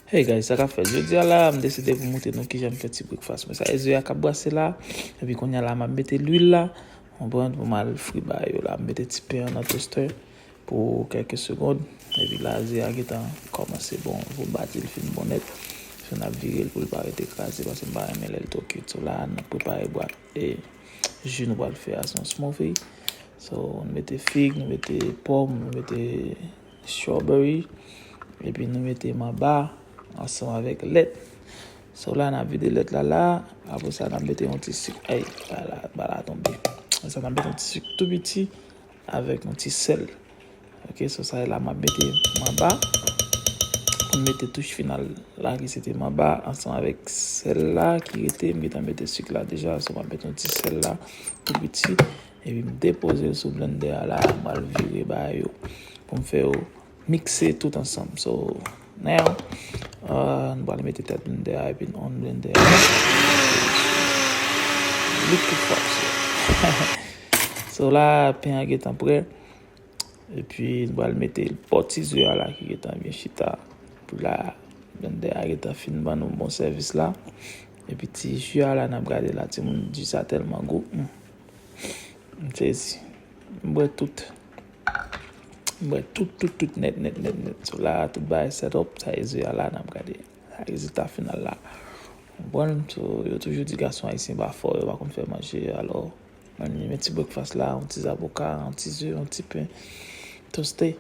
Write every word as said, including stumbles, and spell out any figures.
Hey guys, sa k ap fèt? Jodi a la, m deside pou montre nou kijan m fè ti breakfast mwen. Sa e ze a k ap brase la, epi kounye a la, m ap mete lwil la, konprann, pou m al fri bagay yo la. M mete ti pen an nan toaster pou kèlke segonn, epi la, ze a gentan kòmanse bon, pou bati l fin bon nèt. So, n ap vire l pou l pa rete kraze, paske m pa renmen lè l twò kuit. So, la, n ap prepare bwa, e, ji nou pral fè a, se yon smoothie. So, nou mete fig, nou mete pòm, nou mete strawberry, epi nou mete manba ansanm avèk lèt. So la, n ap vide lèt la la, apre sa, n ap mete yon ti sik, ay, ba la, ba la tonbe. Apre sa, n ap mete yon ti sik tou piti avèk yon ti sèl. Ok, so sa la, m ap mete manba. M mete touch final la, ki se te manba, ansanm avèk sèl la ki rete, m gentan mete sik la deja, so m ap mete yon ti sèl la, tou piti. Epi m depoze l sou blender a la, m pral vire bagay yo pou m fè yo mikse tout ansanm. So, now, uh, nou pral mete tèt blender a epi n on blender a. Look at that shit. So la, pen an gentan prè. Epi nou pral mete l bò ti ze a la ki gentan byen chita. Pou la, blender a gentan fin ban nou bon sèvis la. Epi ti ji a la, n ap gade la, timoun, ji sa tèlman gou. Hmm. M sezi. M bwè tout. M bwè tout, tout, tout, nèt, nèt, nèt, nèt. So la, tout bagay set up, sa e ze a la, n ap gade. Sa rezilta final la. Konprann? So, yo toujou di gason ayisyen pa fò, yo pa konn fè manje. Alò, mwen, men ti breakfast la, yon ti zaboka, yon ti ze, yon ti pen toste.